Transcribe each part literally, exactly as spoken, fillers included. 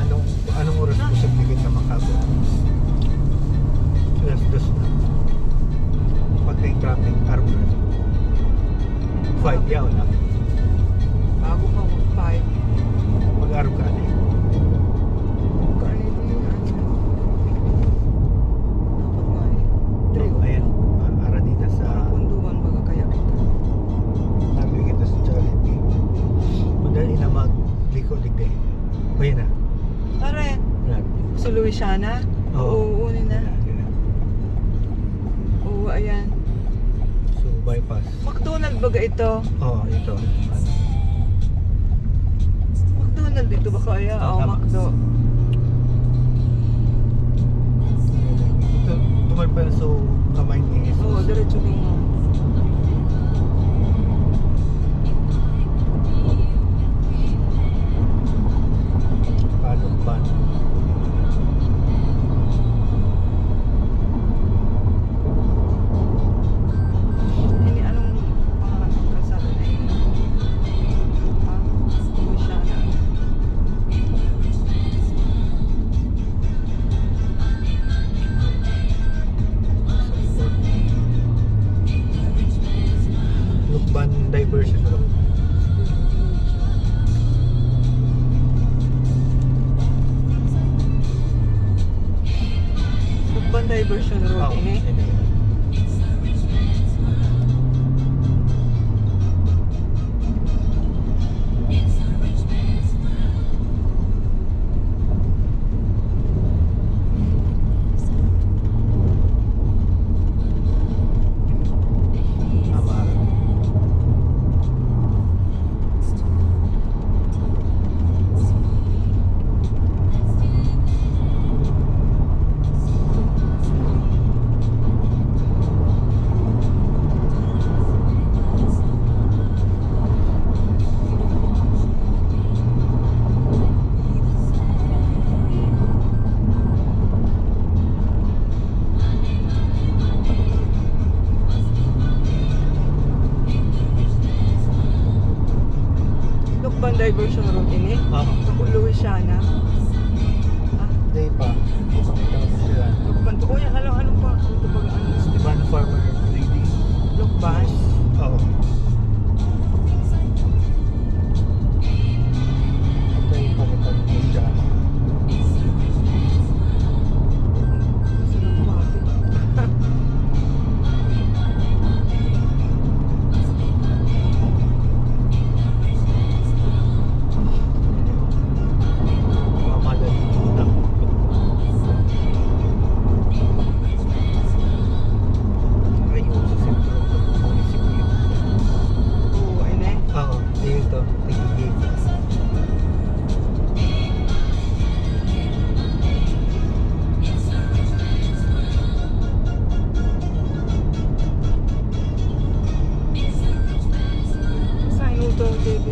Anong, anong oras posible kita makabot? Alas dos na. Pag may traffic, arog na. Five, yaw na. Bago pa mag-five. Mag-arog ka na eh. Kaya hindi, ano, dapat nga eh. Three. Ayan, ah, ara dito sa Punduan, baga kaya kita. Sabi kita sa Jollibee. Madali na magliko, digdi. O, yun na. Pare, Yan. Si Louisiana? Oo. Oo, yun na. Yun na, yun na. Oo, ayan. So, bypass. McDonald baga ito? Oo, ito. McDonald ito ba kaya? Oh, Tama. McDo. Ito, tumal pa so kamay ni Jesus. Oo, diretso din nga. Palukban. Ini anong pangalan ng kalsada na yun? Ah, Louisiana. Lukban Diversion Road. Lukban Diversion Road, Oo, ini? Ini. Lukban Diversion Road ini? Oo. Sa Louisiana. Ah. Hindi pa. Hindi pa kita siya. Lukban to. Kuya, ano, anong pa? Ito pag ano? Van Farmer Trading. Lukban? Oo. Ito yung palitan ko siya. Sarap pati. Mamadali na. Ayun, sa sentro ng munisipyo. Oo, ayun eh. Oo, ayun to. Nagigigil. Saan yung to, J B?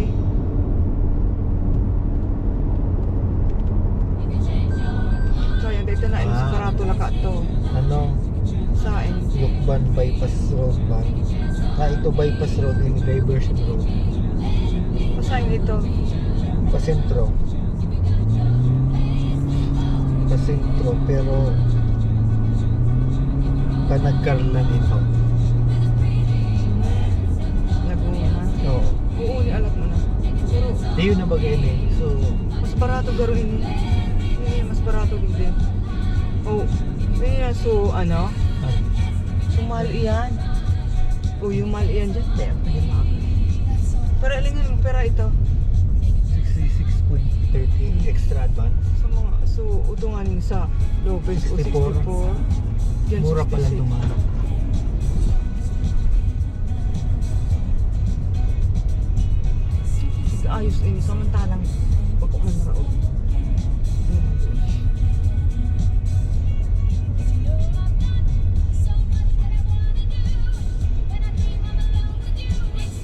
So, yan, dito na, Ah. Sa Karatula ka to. Ano? Saan? Lukban Bypass Road ba? Ah, ito Bypass Road, yung Diversion Road. Saan ito? Pasentro. Pasentro, pero panagkarlan ito. Laguna. Oo. Oo, ni alam mo na. Pero Ayun na bagay na eh. So, mas barato garo ini. Ini mas barato din. Oh, ini na so, ano? Ah. So, mahal iyan. Oh, yung mahal iyan dyan. Pero, pero alam nga, pera ito. Sixty-six point thirty extra advance. Sa mga, so, utungan sa lowest o Sixty-four. Sixty-four. Diyan, Mura pa lang sixty-six. Duman. Sige, ayos ini. Samantalang, bako man raot.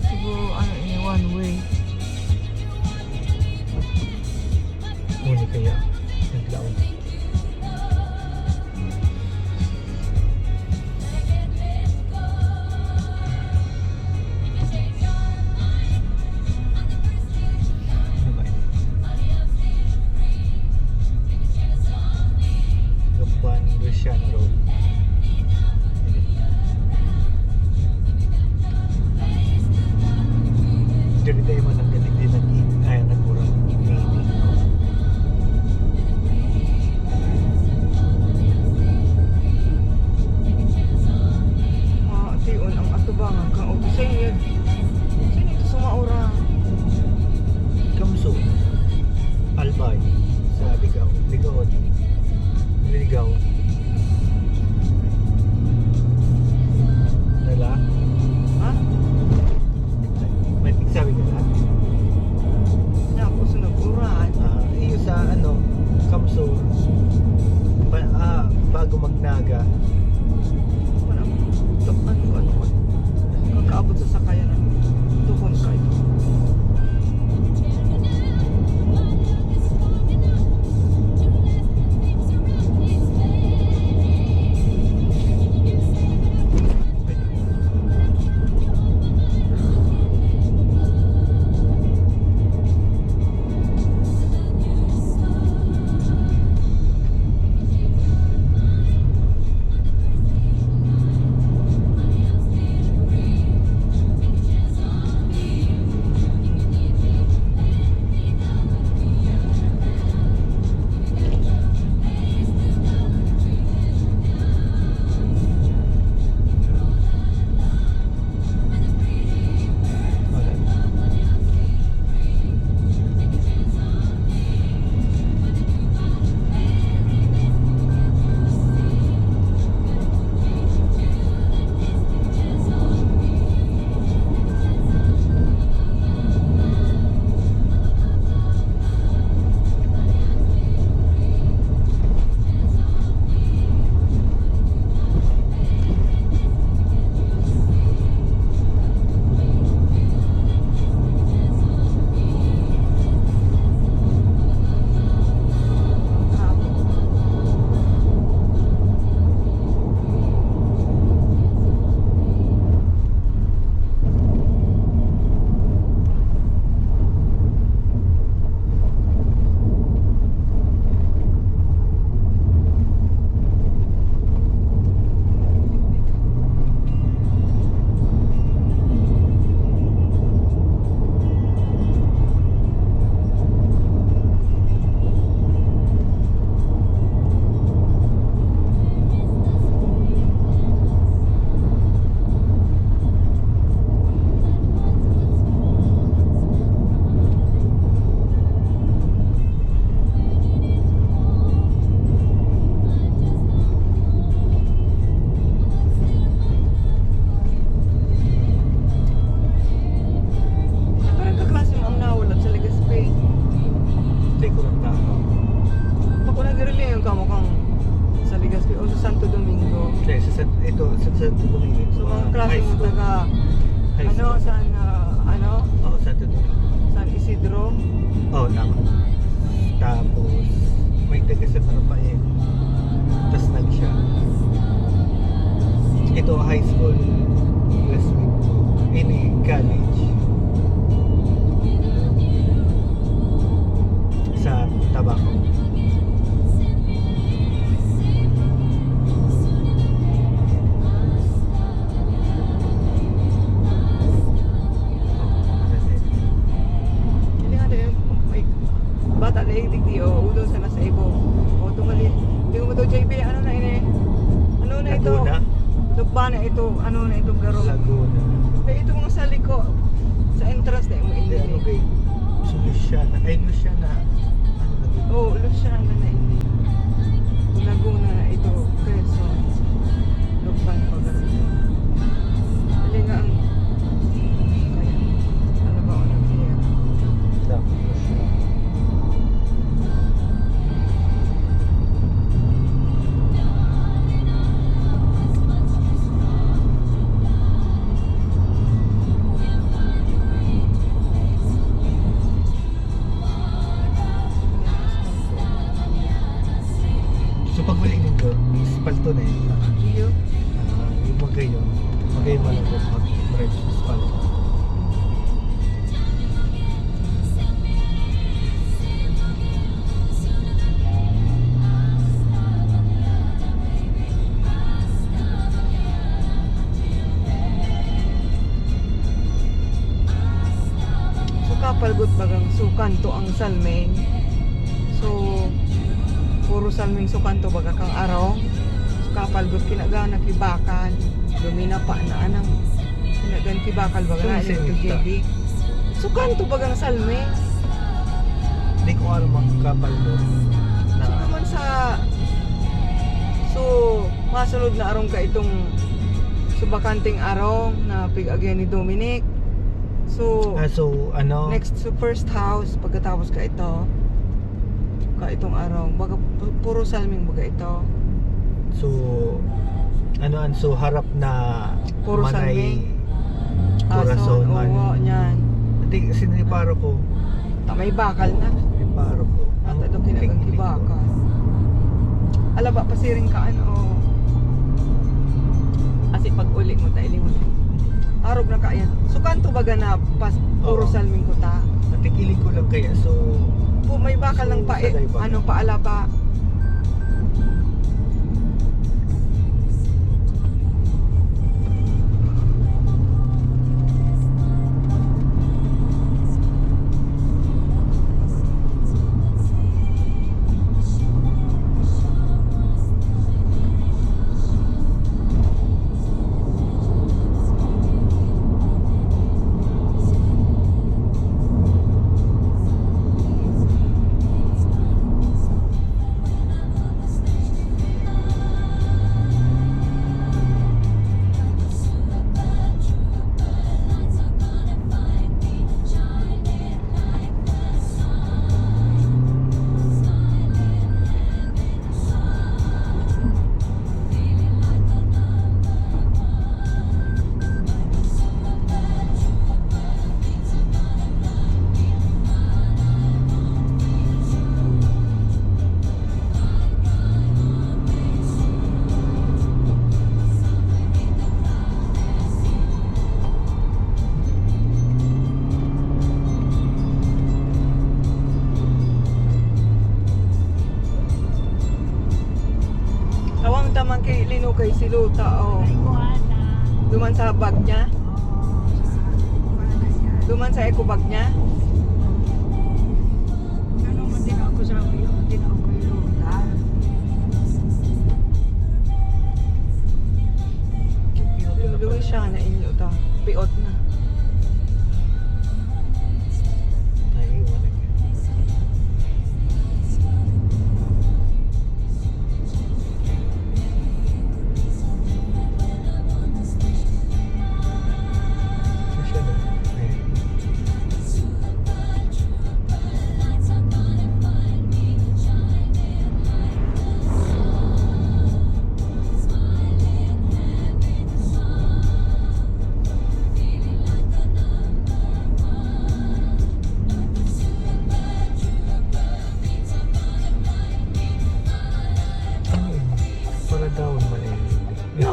Siguro, ano ini, one way. Huli kaya, naglaon. Ano ba yun? Taga, High ano, school. San, ah, ano? Oh, Santo Domingo. San Isidro? Oh, tama. Tapos, may taga San Rafael. Tas nag siya. Ito, high school classmate ko. Ini, college. Sa Tabaco. Hindi nga tayo, may bata na yung digdi, o, ulo sa nasa ibo. O, tumali. Hindi mo to, J B, ano na ini? Ano na ito? Laguna? Lukba na ito. Ano na itong garo? Laguna. Kaya ito mga sa liko, sa entrance na yung Hindi, ano kay, so, Luciana. Ay, Luciana. Ano na to? Oo, Luciana na ini. Laguna na ito, Quezon. Lukban pa garo ito. Dali nga ang, kaya, ano ba, ano, kaya? Tapos, So, pag-uli nindo, espalto na yun. Iyo. Ah, yung magayon. Magayon man ako mag-drive sa espalto. So, kapalgot bagang sukanto ang salming. So, puro salming sukanto baga kang arong. So, kapalgot kinagana ki bakal. Duminapa na anang. Kinagan ki bakal baga So, na, ito, sinita. J B. Sukanto bagang salming. Di ko alam ang kapalgot na So, naman sa, so, masunod na arong ka itong, so, bakanteng arong na pig-agihan ni Dominic. So, Ah, so, ano? Next, so, first house, pagkatapos ka ito, ka itong arong. Baga, pu-, puro salming baga ito. So, ano, an-, so, harap na Puro Manay salming. Corazon, Ason, man. Oo, yan. Ati, sinriparo ko. Ta may bakal na. Sinriparo ko. At Ang ito kinagang technique ko. Kibaka. Alaba, pasiring ka, ano. Kasi pag uli mo, ta, ilingon mo. Arog na ka, yan. So, kanto baga na pas, puro Oo. Salming kuta. Ati, kilig ko lang kaya. So, Kung may bakal so, ng pa, sanay ba? Ano, paalaba. Tawang taman kay Lino kay si Luta, oh. Ay, kuha na. Duman sa bag niya? Oo. Duman sa eco bag niya? Ano man din ako sa iyo, din ako kay Luta. Luis siya na inyo ta. Piot na. Naiwan na. Siya na. Ayan.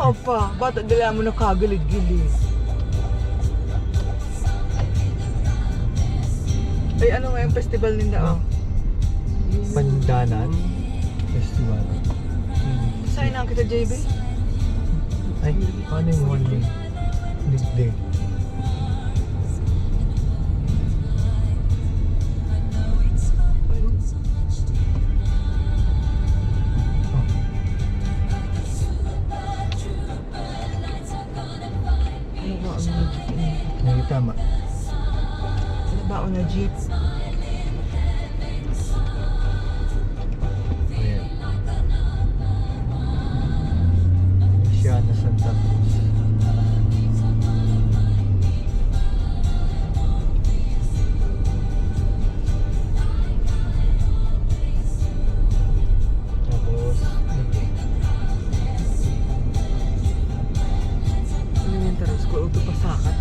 Opa, ba't dala mo nakagilid-gilid? Ay, ano nga yung festival ninda, oh? Pandanan Festival. Saan na kita, J B? Ay, paano yung one way? Liglig. Ano ba ang jeep niya? Hindi tama. Ano ba ang jeep? Ayan. Siya na Santa Cruz. Tapos, okay. Elementary school, auto pasakat.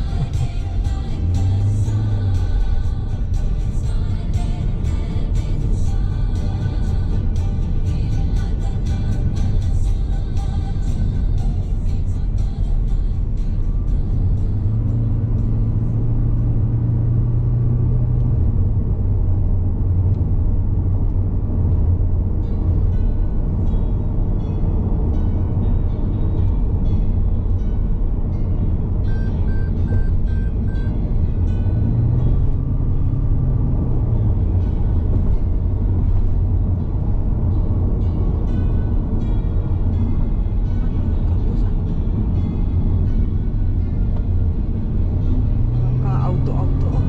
Parang ka-auto-auto, oh.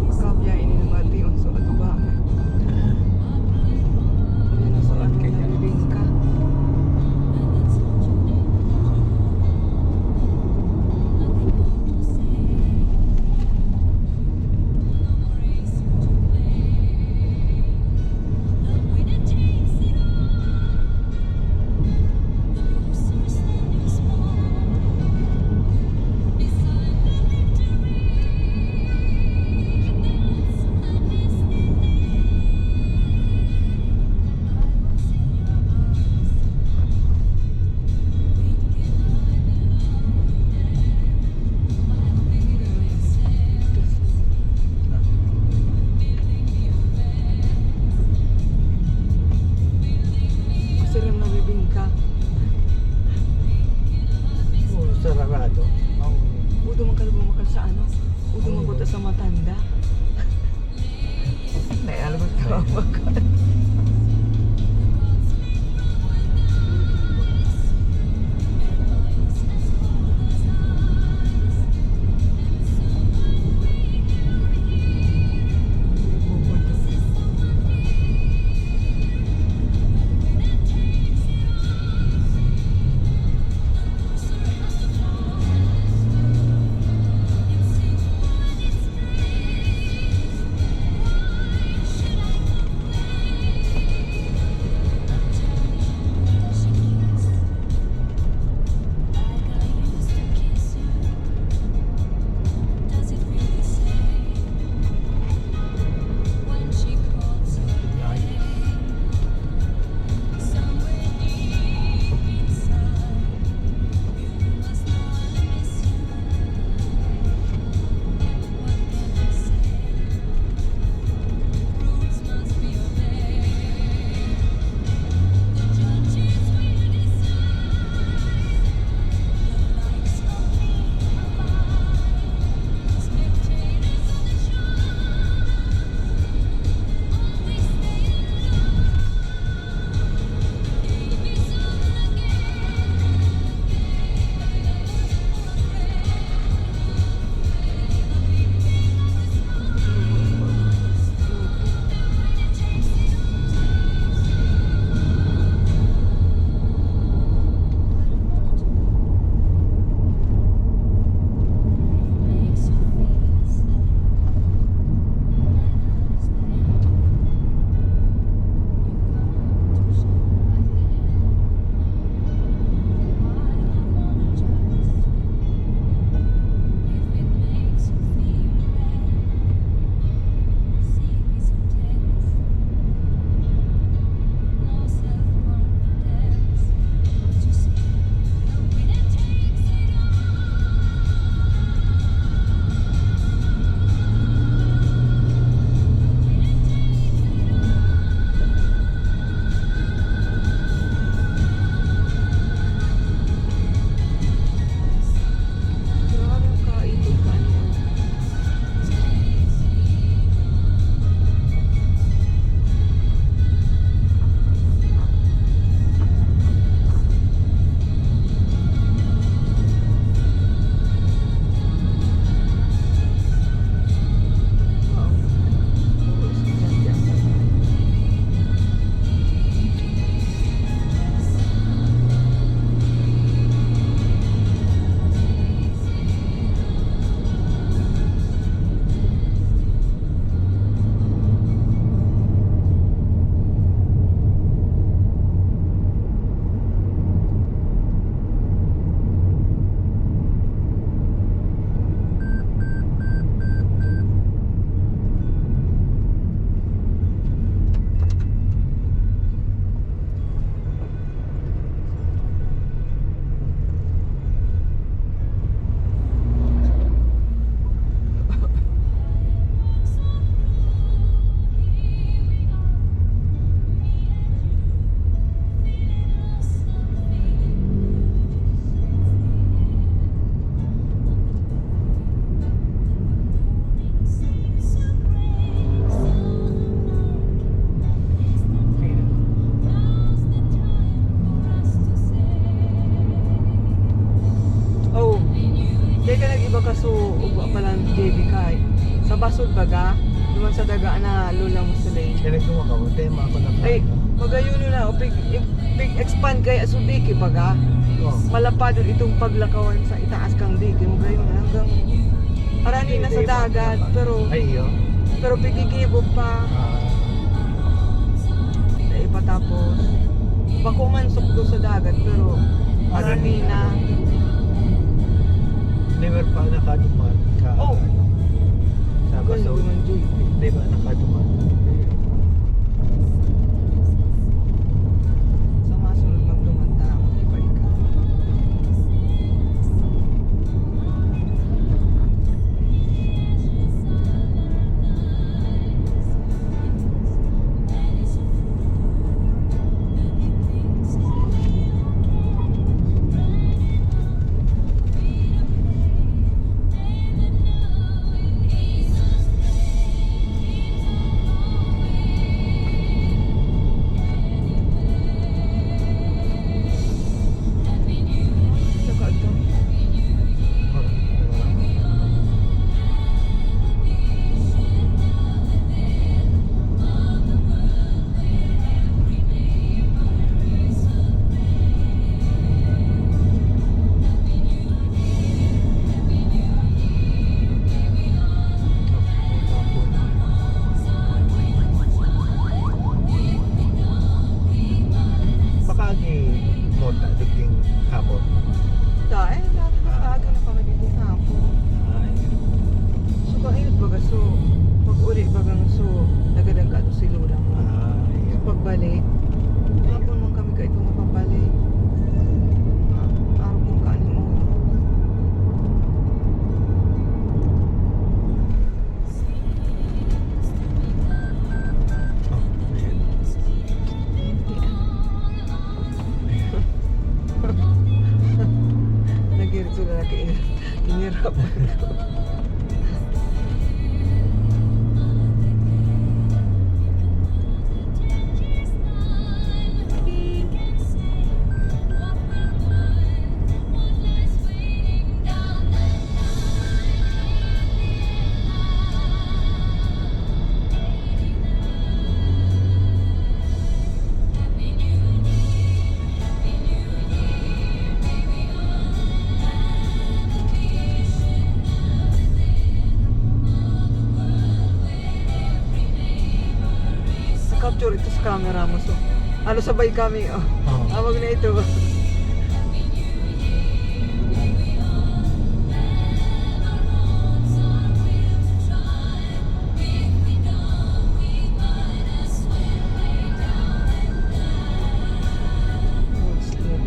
Pagkabiyahe ini ng Bati, unso atubangan. Ayan, so, ang nabibingka. Sir, ang nabibingka. Oh, sarado. Oh. Udo man ka bumakal sa ano? Udo man ko ta sa matanda. May alam mo, tawag. So, ugwa pa lang, J B, kay sa basod baga, duman sa daga na Lola Muslay. Kaya nagduman ka, tema ako na Ay, kaano. Magayon na, o pig, pig-expand kay Asubiki baga. Oh. Malapadon itong paglakawan sa itaas kang dike. Magayon na hanggang arani na sa dagat, pero Ay, iyo. Pero pigigibog pa. Ah. Dai pa tapos. Bako man sukdo sa dagat, pero Ano arani na? Never pa nakaduman ka, Oh. Ano, sa Ganun Basaw. Naman, J P. Di ba nakaduman? Sa masunod, magduman ta, mag-iba-iba. Makaagi mo ta digding hapon. Dai, dati Ah. Makaagi na kami digding hapon. Ay. So, kainit baga, so, pag-uli bagang, so, nagadan ka to si Lola mo. Ah, iya. So, pagbalik, Iya. Hapon man kami kaito napabalik. Ah, araw kong kanin mo. Oh, ayan. Nag-irit sila na kainit. Inirap ako. Capture ito sa camera mo, so. Ano, sabay kami, oh. Oo. Awag na ito. Fifty meters ahead. Road slip.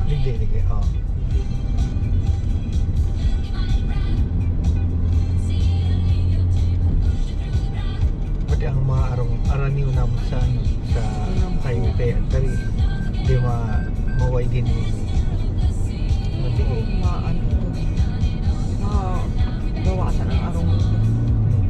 Digdi, digdi, oh. Pati ang mga arong, araniw naman sa, ano, sa highway, kaya dali, di ma-, maway din. Mati-, maano to. Magawasan ang arong. Hmm.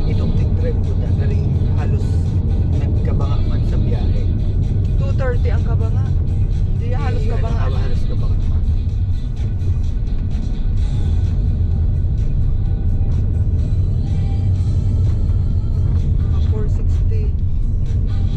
Itong tig-drive ko na, dali halos nagkabanga man sa biyahe. Two thirty ang kabanga. Hindi halos kabanga. Halos kabanga man. Mga four sixty. Ang tanong.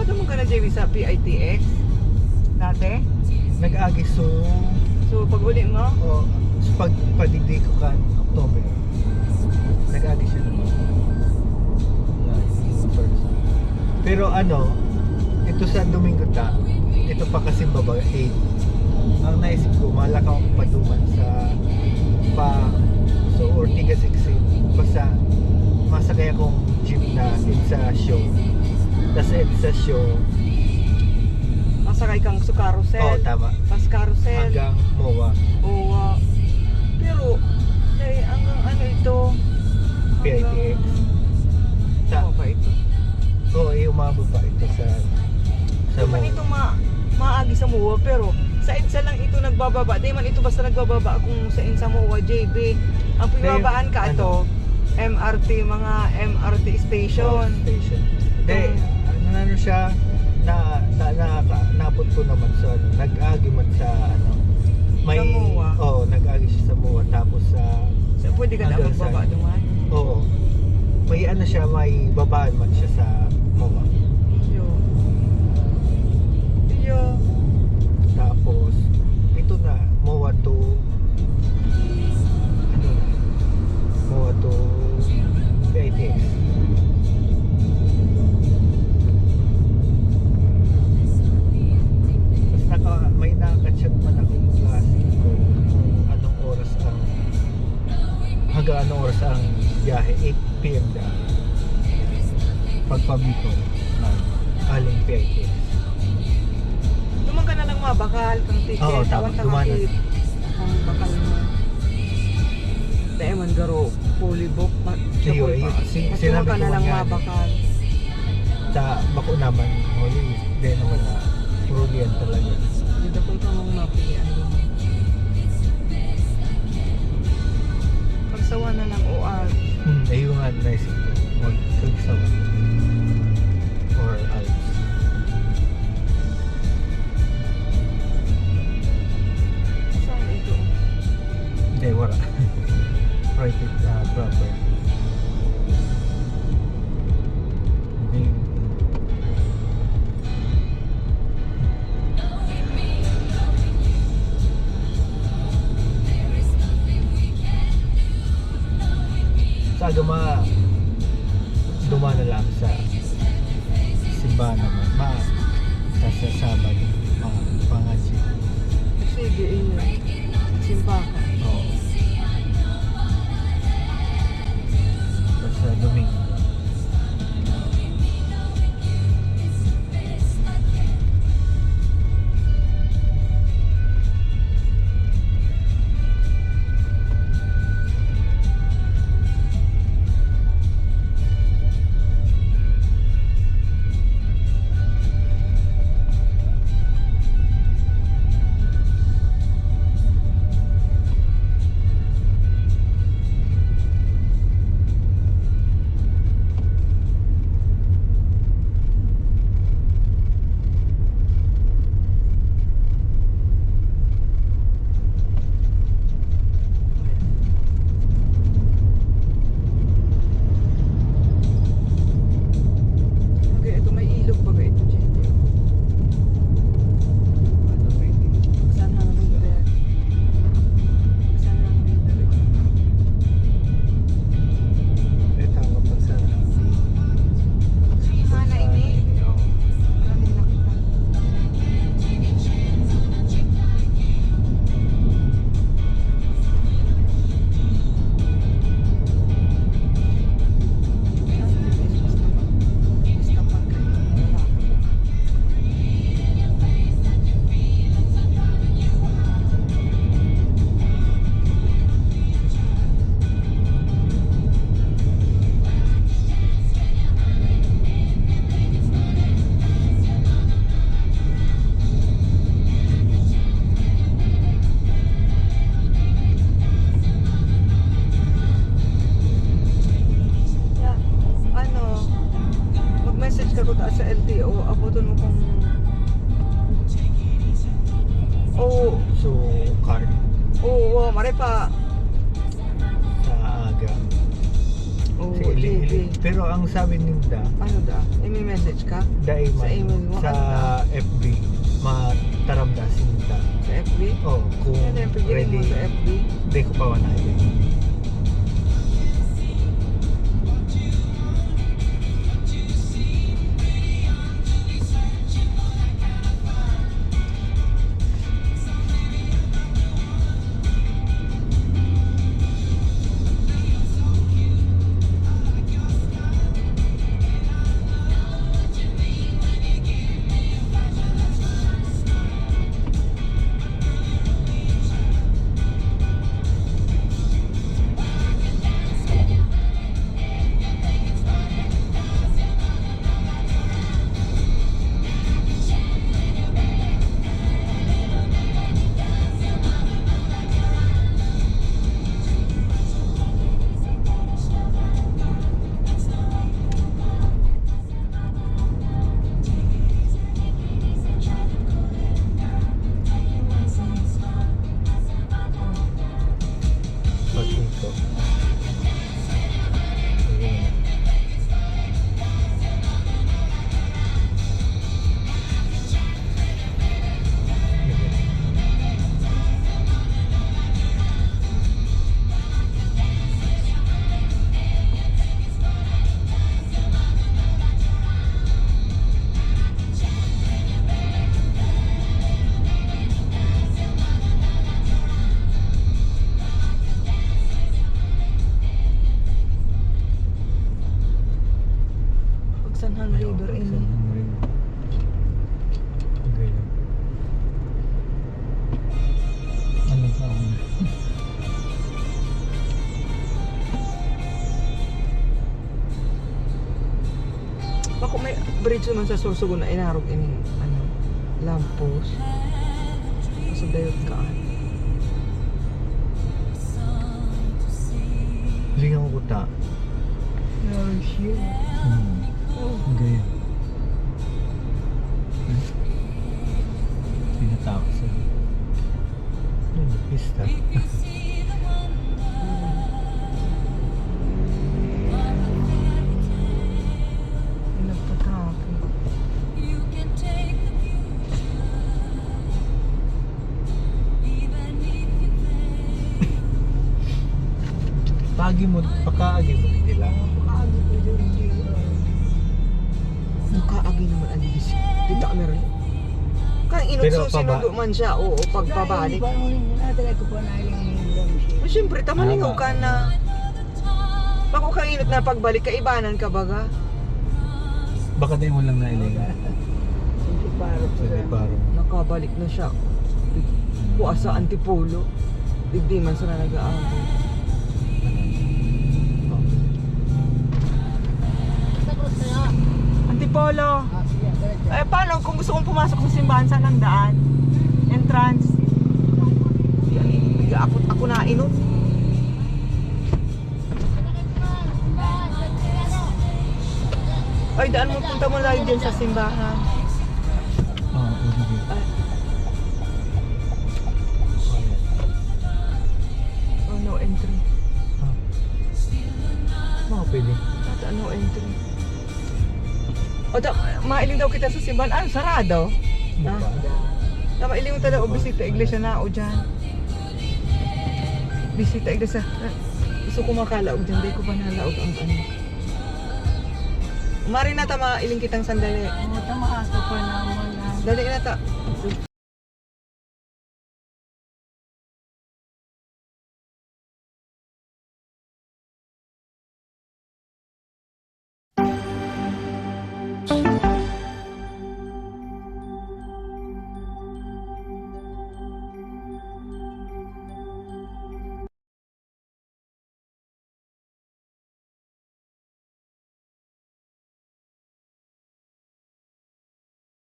Nakadumog ka na, J B, sa P I T X? Dati? Nag-agi, so, So, pag uli mo? O, so, pag, padigdi ko kan October, nag-agi siya naman. Yeah, it's first. Pero ano, ito sa Domingo ta, ito pa kasi baba, eight. Ang naisip ko, malakaw akong paduman sa pa, so, Ortigas exit. Basta, masakay akong jeep na EDSA Sio. Tas EDSA Sio. Masakay kang sa carousel. Oo, tama. Pas carousel. Hanggang MOA. Oo. Pero, kay, hanggang ano ito? P I T X. Hanggang Sa MOA ba ito? Oo, eh, umabot pa ito sa, sa Ito man MOA. Itong ma-, maagi sa MOA, pero sa EDSA lang ito nagbababa. Di man ito basta nagbababa kung sa, sa MOA, J B. Ang Dahil, pibabaan ka ano? Ato, M R T, mga M R T station. Oh, station. Hindi, Itong ano, ano siya, na, na, na, naabot ko naman sa, ano, nag-agi man sa, ano, may, Sa MOA. Oo, nag-agi siya sa MOA, tapos sa So, pwede ka na magbaba duman? Oo. May ano siya, may babaan man siya sa MOA. Iyo. Iyo. Tapos, ito na, MOA to, ano na, MOA to V I T X. Tapos naka, may naka-chat man akong klase kung anong oras ang, hanggang anong oras ang biyahe, eight P M da. Pagpabikol, ah, aling P I T S. Duman ka na lang mabakal kang ticket, Oo, tama, awan ta duman na. Kang bakal mo. Dai man garo fully book, ma-, Iyo, double iyo, pa. Si-, Mas sinabi duman ka ko na man lang yan. Mabakal. Ta, bako naman, huli, di naman na, huli yan talaga. Di dakul ka mong mapilian mo. Kagsawa na lang o Alps. Hmm, ayun nga, naisip ko. Mag-, Kagsawa. Or Alps. Saan ito? Hindi, wala. Private, ah, property. Hindi. Sa agama, duman na lang sa simbahan naman. Ma-, sa, sa Sabado, ma-, pangadji. Sige, inyo. Simbahan. Oo. Sa Domingo. Okay, ito may ilog baga ito, J T. Ano ba ito? Saan ang river? Saan ang river? Eh, tama pa sa Hana ini. Oo. Marami na kita. Ya, ano, mag-message ka ko ta sa L T O, apoton mo kung Oo. So, card. Oo, mare pa. Sa aga. Oo, Sa Ili-, Ili-, J B. Pero ang sabi ninda, Ano da? I-message ka? Dai man. Sa email mo? Sa Ano da? F B, mataram da sinda. Sa F B? Oh, kung Ano yung pigilin mo ready, sa F B? Di ko pa wala yun. Gusto man sa sursugon na inarog ining, ano, lampos. Pasudayot ka, ah. Lingaw ko ta. Oh, shit. Hmm. Oh. Ang gaya. Hmm? Tinatawag sa Ano, pista? Nagpa-traffic. Pagi mo, pakaagi mo nila. Pakaagi ko yun, yun. Nakaagi naman ang disi. Dito, Meron. Kaya inot Pero so, paba- sinundo man siya, oo, pagpabalik. Parang, parang, ah, talaga ko po na yung, yung, yung, Oh, siyempre, tamalingaw Tama. ka na. Bako ka inot na pagbalik, kaibanan ka baga. Baka di mo lang nailing. Hindi paro ko Hindi lang. paro. Nakabalik na siya. Kuha sa Antipolo. Digdi man sila nag-aabot. Antipolo. Eh, paano kung gusto kong pumasok sa simbahan? Saan ang daan? Entrance. Yan, ako, ako na inot. Ay, daan mo, punta mo na dyan sa simbahan. Ah, oo, sige. Ay. Oh, no entry. Ah. Mga pwede. Tata, no entry. O, ta-, mailing daw kita sa simbahan. Ah, sarado. Buka. Ah. Tama, iling mo talaga, o, bisita iglesia na, o, dyan. Bisita iglesia. Ah, gusto ko makalaog dyan, di ko pa nalaog ang ano. Mari na ta, mailing kitang sandali. Oo, tama, ako pa naman, ah. Dali na ta.